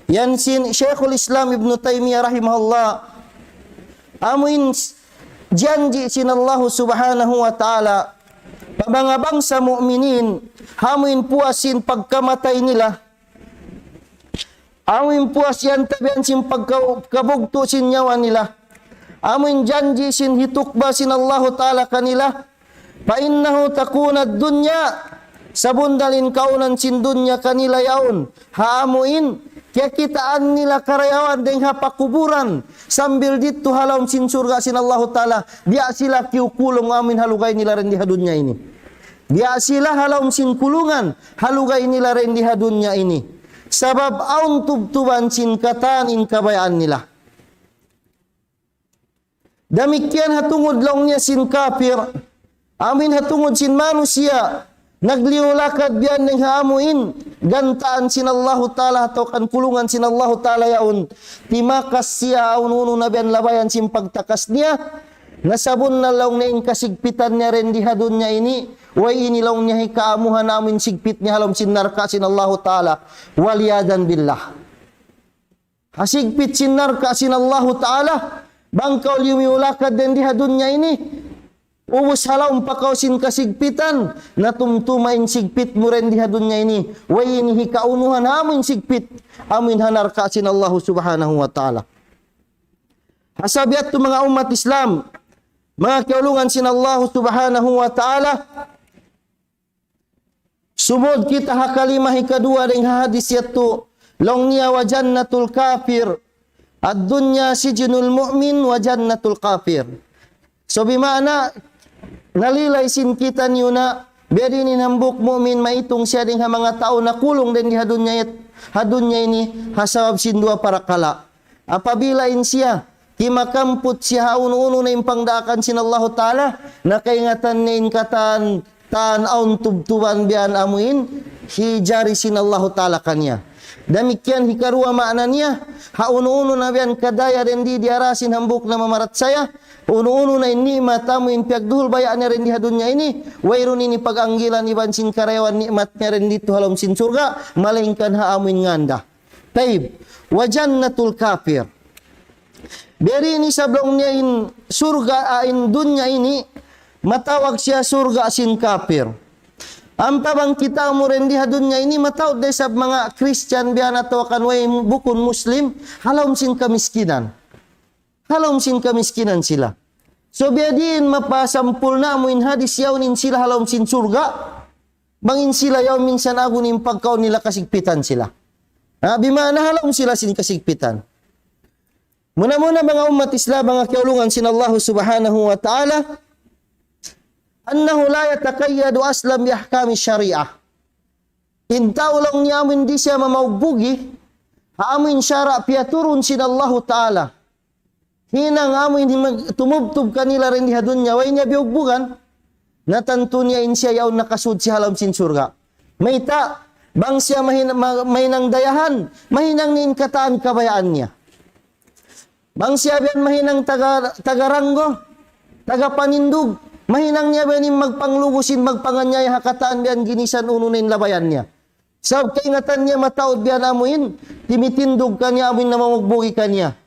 Yan sin Shaykhul Islam Ibnu Taymiyyah rahimahullah, amuin s-, janji' sin Allahu Subhanahu wa Ta'ala, pa manga bangsa mu'minin, amuin puas sin pagkamatay nila, amuin puas yan tabian sin pagka-, kabugtu' sin nyawa nila. Amuin janji' sin hitukbal sin Allahu Ta'ala kanila. فإنه تكون الدنيا, sabunnal in kaunan sin dunya kanila yaun. Ha amuin, kiyakitaan nila karayawan dayn ha pakuburan. Sambil didtu ha lawm sin surga' sin Allahu Ta'ala. Biya' sila kiyukulung amuin ha lugay nila dayn di ha dunya ini. Biya' sila ha lawm sin kulungan, ha lugay nila dayn di ha dunya ini. Sabab awn tubtuban sin katan in kabayaan nila. Damikkiyan ha tungud laung niya sin kapir, amuin ha tungud sin manusiya', nagliyu-lakad biya' yan dayn ha amuin, gantaan sin Allahu Ta'ala, atawa kan kulungan sin Allahu Ta'ala yaun, timakas siya, unu-unu na biya' yan labayan sin pagtakas niya, na sabunnal laung niya in kasigpitan niya dayn di ha dunya ini, way ini laung niya hikaamuhan amuin sigpit niya ha lawm sin narka' sin Allahu Ta'ala. والعياذ بالله. Ha sigpit sin narka' sin Allahu Ta'ala, bang kaw limiyu-lakad dayn di ha dunya ini, ubus ha lawm pa kaw sin kasigpitan, na tumtuma in sigpit mu dayn di ha dunya ini, way ini hikaunuhan amuin sigpit, amuin ha narka' sin Allahu Subhanahu wa Ta'ala. Ha sabab yadtu manga ummat Islam, manga kiyaulungan sin Allahu Subhanahu wa Ta'ala, sumud kita ha kalima hikaduwa dayn ha hadis yadtu, laung niya وجنة الكافر، الدنيا سجن المؤمن وجنة الكافر. So, bima'na, nalilay sin kitaniyu na, biyadiin in hambuuk mu'min maitung siya dayn ha manga tau nakulung dayn di ha dunya yat-, ha dunya ini, ha sabab sin duwa parakala'. Apabila in siya, kimakamput siya ha unu-unu na in pangdaakan sin Allahu Ta'ala, na kaingatan niya in katan, tan awn tubtuban biya' yan amuin, hijari sin Allahu Ta'ala kaniya. Damikkiyan hikaruwa maana niya, ha unu-unu na biya' kadaya dayn di diyara sin hambuuk na mamarachaya, unu-unu na in ni'mat amu in piyagduhul baya' niya dayn di ha dunya ini, wayruun ini pag-anggilan iban sin karayawan ni'mat niya dayn di ha lawm sin surga', malaingkan ha amu in nganda. Tayyib, wa jannatul kafir. Biya' diin isab laung niya in surga', ah, in dunya ini, matawag siya surga' sin kafir. Ampa bang kita' mu dayn di ha dunya ini, mataud da isab manga Christian biya' na atawa kan way bukun Muslim, ha lawm sin kamiskinan. Ha lawm sin kamiskinan sila. So biya' diin mapasampurna' mu in hadis yaun in sila ha lawm sin surga', bang in sila yaun minsan agun in pagkaun nila kasigpitan sila. Ha, bima'na ha lawm sila sin kasigpitan. Muna-muna manga ummat Islam, manga kiyaulungan sin Allah subhanahu wa ta'ala, أنه لا يتقيد أصلا بأحكام الشريعة. In tau laung niya amu in di' siya mamaugbugi, ha amu in sara' piyaturun sin Allahu Ta'ala. Hinang amu in mag-, tumubtub kanila dayn di ha dunya, way niya biyugbugan, na tantu niya in siya yaun nakasud siya ha lawm sin surga'. Mayta', bang siya mahin-, ma-, mahinang dayahan, mahinang niya in katan kabayaan niya. Bang siya biya' mahinang taga, taga ranggo, taga panindug, mahinang niya biya' in magpanglugu sin magpanganyaya ha katan biya' ginisan unu na in labayan niya. Sabab kaingatan niya mataud biya' amu in, timitindug kaniya amu in namamugbugi kaniya.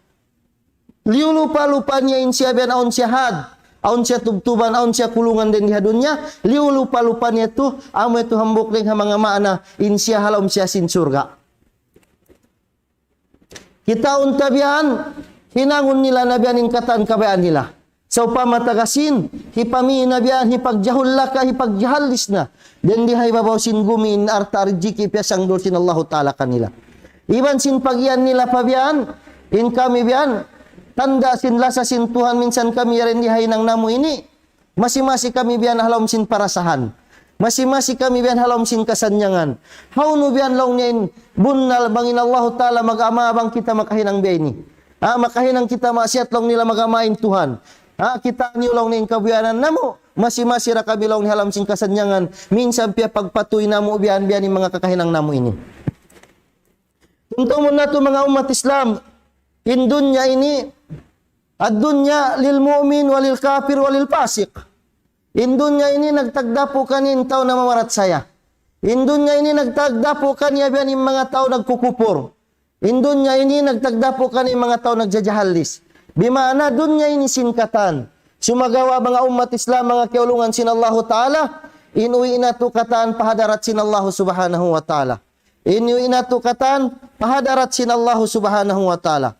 Liyulupa-lupa niya in siya biya' awn siya had, awn siya tubtuban, awn siya kulungan dayn di ha dunya, liyulupa-lupa niya tu, amu yatu hambuuk dayn ha manga maana, in siya ha lawm siya sin surga'. Kitaun ta biya' yan, hinangun nila na biya' in katan kabayaan nila. Sawpama taga Sin, hipamī na biya' yan, hipagjahul laka, hipagjahallis na. Dayn di ha ibabaw sin gumi in alta' rijiki piyasangdul sin Allahu Ta'ala kanila. Iban sin pag-iyan nila pa biya' yan, in kami biya' yan, tanda' sin lasa sin Tuhan minsan kami yari dayn di ha hinang namu' ini. Masi-masi kami biya' yan ha lawm sin parasahan. Masi-masi kami biya' yan ha lawm sin kasannyangan. Hawnu biya' yan laung niya in bunnal bang in Allahu Ta'ala mag-ama bang kita makahinang biya' ini. Ha, makahinang kita maksiyat laung nila mag-ama in Tuhan. Ha, kita' niyu laung niya in kabuyanan namu'. Masi-masi da kami laung niya ha lawm sin kasannyangan. Minsan piyapagpatuy namu' biya' yan, biya' yan in manga kakahinang namu' ini. Tumtumun natu' manga ummat Islam, in dunya ini, الدنيا للمؤمن وللكافر وللفاسق. In dunya ini nagtagdapu kaniya in tau namamarachaya. In dunya ini nagtagdapu kaniya biya' in manga tau nagkukupur. In dunya ini nagtagdapu kaniya in manga tau nagjajahallis. Bima'na dunya ini sin katan. Sumagawa' manga ummat Islam, manga kiyaulungan sin Allahu Ta'ala, in uwi' natu' katan pa hadarat sin Allahu Subhanahu wa Ta'ala. In uwi' natu' katan pa hadarat sin Allahu Subhanahu wa Ta'ala.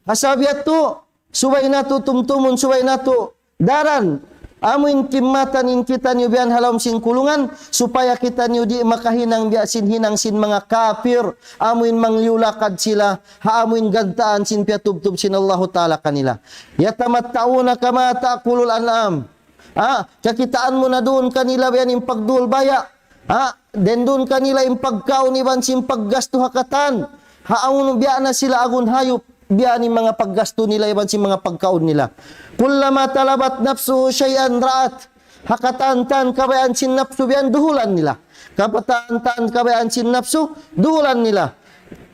Ha sabab yatu, subay natu' tumtumun, subay natu' daran, amu in kimmatan in kitaniyu biya' yan ha lawm sin kulungan, supaya kitaniyu di' makahinang biya' sin hinang sin manga kapir, amu in mangliyulakad sila, ha amu in gantaan sin piyatubtub sin Allahu Ta'ala kanila. يتمتعون كما تأكل الأنعام. Ha, kakitaan mu na duun kanila biya' yan in pagduhul baya'. Ha, dayn duun kanila in pagkaun iban sin paggastu ha katan. Ha, awn biya' na sila agun hayup, biya' yan in manga paggastu nila iban sin manga pagkaun nila. كلما طلبت نفسه شيئا رأته. Ha katan-katan kabayaan sin napsu biya' yan duhulan nila. Katan-katan kabayaan sin napsu, duhulan nila.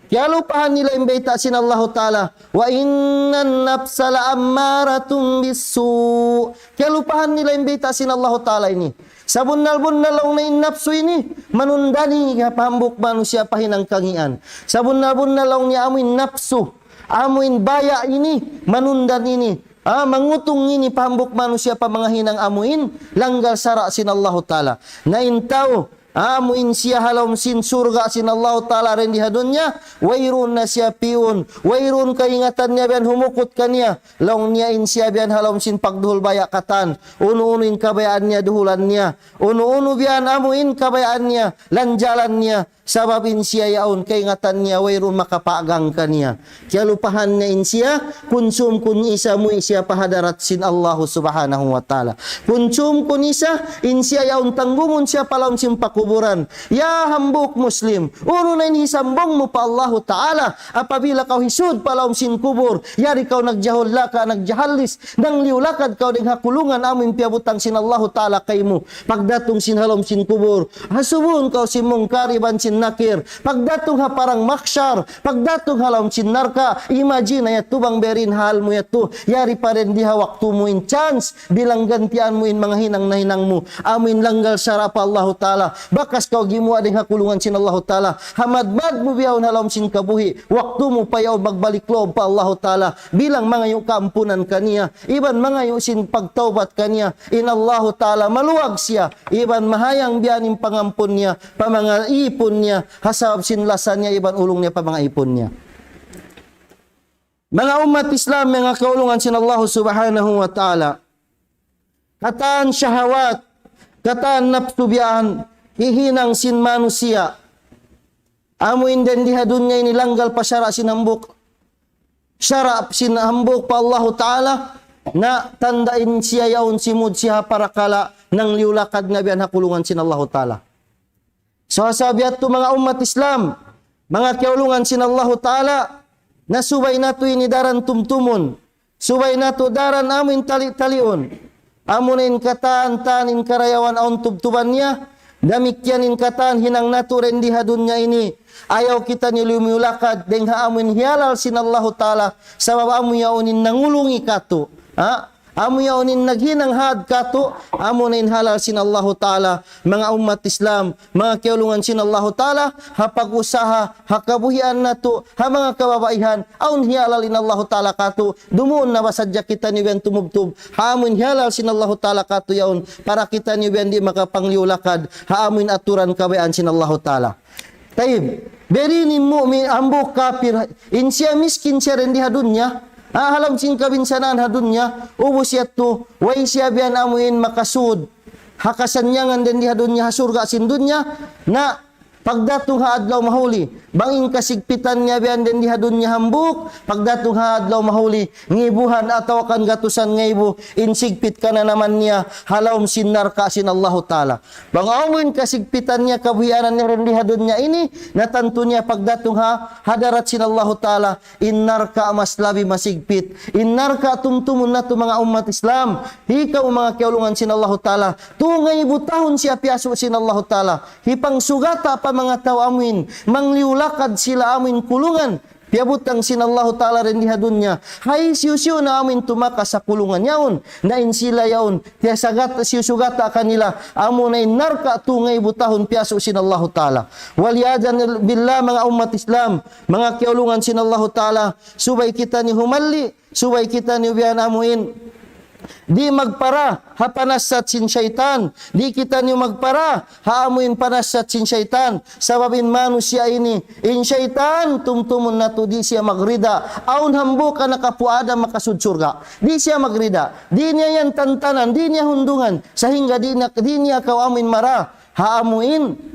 Kiyalupahan nila in bayta' sin Allahu Ta'ala, وإن النفس لأمارة بالسوء. Kiyalupahan nila in bayta' sin Allahu Ta'ala ini. Sabunnal-bunnal laung niya in napsu ini, manunda ini ha hambuuk manusiya' pa hinang kangīan. Sabunnal-bunnal laung niya amu in napsu, amu in baya' ini, manunda ini. Ah, mangutung ini pa hambuuk manusiya' pa manga hinang amu in, langgal sara' sin Allahu Ta'ala. Na in tau, amu in siya ha lawm sin surga' sin Allahu Ta'ala dayn di ha dunya, wayruun na siya piyun, wayruun kaingatan niya biya' yan humukut kaniya, laung niya in siya biya' yan ha lawm sin pagduhul baya' katan, unu-unu in kabayaan niya duhulan niya, unu-unu biya' yan amu in kabayaan niya, lanjalan niya, sabab in siya yaun kaingatan niya wayruun makapagang kaniya. Kiyalupahan niya in siya, kunsum kun isa muwi' siya pa hadarat sin Allahu Subhanahu wa Ta'ala. Kunsum kun isa, in siya yaun tanggungun siya pa lawm sin pakuburan. Ya hambuuk Muslim, unu na in hisambung mu pa Allahu Ta'ala, apabila kaw hisūd pa lawm sin kubur, yari kaw nagjahul laka, nagjahallis, nangliyulakad kaw dayn ha kulungan amu in piyabutang sin Allahu Ta'ala kaymu. Pagdatung sin ha lawm sin kubur, hasubun kaw sin Munkar iban sin Nakir. Pagdatung ha parang mahsyar, pagdatung ha lawm sin narka', imagine na yadtu bang biya' diin hal mu yadtu, yari pa dindi ha waktu mu in chance, bilang gantian mu in manga hinang nahinang mu, amu in langgal sara' pa Allahu Ta'ala, bakas kaw gimuwa' dayn ha kulungan sin Allahu Ta'ala, ha madmad mu bihaun ha lawm sin kabuhi', waktu mu pa yaun magbalik lawm pa Allahu Ta'ala, bilang mangayu' kaampunan kaniya, iban mangayu' sin pagtawbat kaniya, in Allahu Ta'ala maluag siya, iban mahayang biya' ini in pangampun niya, pa manga ipun niya, ha sabab sin lasa niya, iban ulung niya pa manga ipun niya. Manga ummat Islam, manga kaulungan sin Allah Subhanahu wa Ta'ala. Katan shahawat, katan napsu biya' yan, hihinang sin manusiya'. Amu in dindi ha dunya ini langgal pa sara' sin hambuuk. Sara' sin hambuuk pa Allahu Ta'ala, na tanda' in siya yaun simud siya ha parakala' nangliyu-lakad na biya' yan ha kulungan sin Allahu Ta'ala. So, ha sabab yadtu manga ummat Islam, manga kiyaulungan sin Allahu Ta'ala, na subay natu' ini daran tumtumun, subay natu' daran amu in tali-taliun. Amu na in katan-katan in karayawan awn tubtuban niya, damikkiyan in katan hinang natu' dindi ha dunya ini. Ayaw kitaniyu lumiyu-lakad dayn ha amu in hiyalal sin Allahu Ta'ala, sabab amu yaun in nangulungi katu'. Ha? Amu yaun in naghinang had katu', amu na in halal sin Allahu Ta'ala, manga ummat Islam, manga kiyaulungan sin Allahu Ta'ala, ha pag-usaha, ha kabuhian natu', ha manga kababaihan, awn hiyalal in Allahu Ta'ala katu', dumuun na ba sadja kitaniyu biya' yan tumubtub, ha amu in hiyalal sin Allahu Ta'ala katu' yaun, para kitaniyu biya' yan di' makapangliyu-lakad, ha amu in aturan kabayaan sin Allahu Ta'ala. Tayyib. Biya' diin in mu'min, hambuuk kapir, in siya miskin siya dindi ha dunya. Ha, ha lawm sin kabinsanaan ha dunya. Ubus yadtu, way siya biya' yan amu in makasud ha kasannyangan dindi ha dunya, ha surga' sin dunya. Na, pagdatung ha adlaw mahuli, bang in kasigpitan niya biya' yan dindi ha dunya hambuuk, pagdatung ha adlaw mahuli, ngibuhan atawa kan gatusan ngaibu, in sigpit kananaman niya, ha lawm sin narka' sin Allahu Ta'ala. Bang awn kasigpitan niya kabuhianan niya dindi ha dunya ini, na tantu niya pagdatung ha hadarat sin Allahu Ta'ala, in narka' mas labi masigpit. In narka' tumtumun natu' manga ummat Islam. Ikaw manga kiyaulungan sin Allahu Ta'ala. Tū ngaibu tahun siya piyasu' sin Allahu Ta'ala. Hipangsugata' pa manga tau amuin. Mangliyu-lakad sila amuin kulungan. Piyabutang sin Allahu Ta'ala dindi ha dunya. Hisiyu-siyu na amuin tumakas ha kulungan yaun. Na in sila yaun. Tiyasugata', siyusugata' kanila. Amu na in narka' tū ngaibu tahun piyasu' sin Allahu Ta'ala. Wal iyadhu billah manga ummat Islam. Manga kiyaulungan sin Allahu Ta'ala. Subay kitaniyu humalli'. Subay kitaniyu biya' yan amuin. Di' magpara ha panasat sin saytan. Di' kitaniyu magpara ha amuin panasat sin saytan. Sabab in manusiya' ini, in saytan, tumtumun natu' di' siya magrida. Awn hambuuk anak apu' Adam makasud surga'. Di' siya magrida. Di' niya yan tantanan, di' niya hundungan. Sahingga di' niya, di' niya kaw amuin mara ha amuin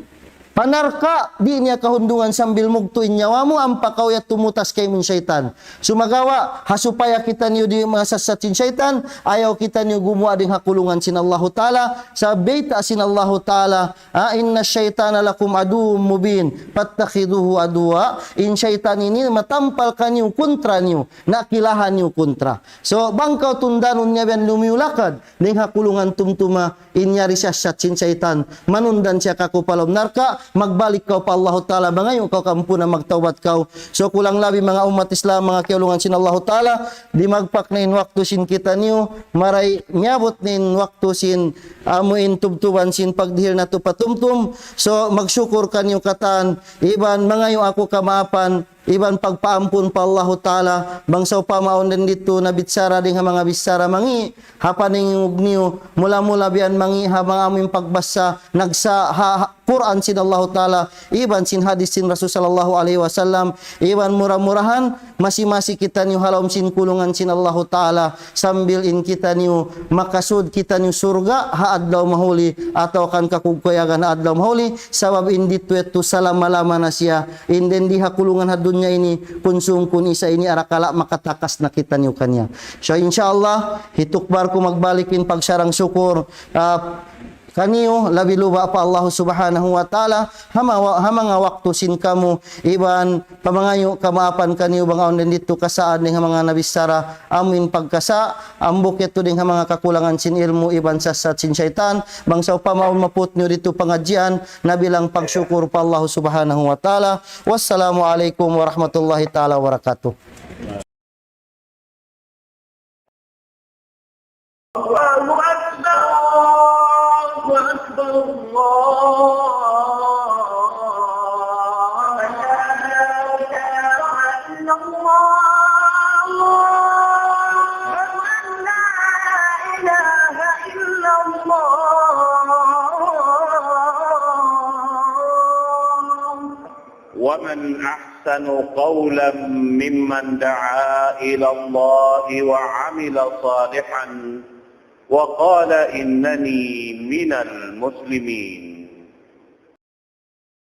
panarka', di' niya kahundungan sambil mugtu' in nyawa mu, ampa kaw yadtu mutas kaymu in saytan. Sumagawa', ha supaya kitaniyu di' masassat sin saytan, ayaw kitaniyu gumuwa' dayn ha kulungan sin Allahu Ta'ala, sabab bayta' sin Allahu Ta'ala, ah, إن الشيطان لكم عدو مبين فاتخذوه عدوا. In saytan ini matampal kaniyu, kontra niyu, na kilahan niyu kontra. So, bang kaw tundanun niya biya' yan lumiyu-lakad, dayn ha kulungan tumtuma, in yari siya sassat sin saytan, manundan siya kaku' pa lawm narka', magbalik kaw pa Allahu Ta'ala, mangayu' kaw kaampunan, magtawbat kaw. So, kulang labi manga ummat Islam, manga kiyaulungan sin Allahu Ta'ala, di' magpak na in waktu sin kitaniyu, maray miyabut na in waktu sin amuin tubtuban sin pagdihil natu' pa tumtum. So, magsukur kaniyu katan, iban mangayu' aku kamaapan, iban pagpaampun pa Allahu Ta'ala, bang sawpama awn didtu nabichara dayn ha manga bichara mangi', ha paningug niyu, mula-mula biya' yan mangi', ha manga amuin pagbasa, nagsa, ha, ha Qur'an sin Allahu Ta'ala, iban sin hadith sin Rasul sallallahu alayhi wasallam, iban mura-murahan, masi-masi kitaniyu ha lawm sin kulungan sin Allahu Ta'ala, sambil in kitaniyu, makasud kitaniyu surga', ha adlaw mahuli, atawa kan kakugkuyagan ha adlaw mahuli, sabab in didtu yadtu salama-lama na siya, in dindi ha kulungan ha dunya ini, kun sūng kun isa ini arakala' makatakas na kitaniyu kaniya. So, insya Allah, hitukbal ku magbalik in pagsarang sukur, ah, kaniyu, labi luba pa Allah Subhanahu wa Ta'ala, ha ma-, ha manga waktu sin kamu, iban pamangayu' kamaapan kaniyu bang awn didtu kasaan dayn ha manga nabichara, amu in pagkasa', hambuuk yadtu dayn ha manga kakulangan sin ilmu' iban sasat sin saytan, bang sawpama awn maput niyu didtu pangadjian, na bilang pagsukur pa Allah Subhanahu wa Ta'ala. Wassalamu alaikum warahmatullahi ta'ala wabarakatuh. الله أكبر، الله أكبر، الله أكبر. لا إله إلا الله، أشهد أن لا إله إلا الله. ومن أحسن قولا ممن دعا إلى الله وعمل صالحا وقال إنني من المسلمين.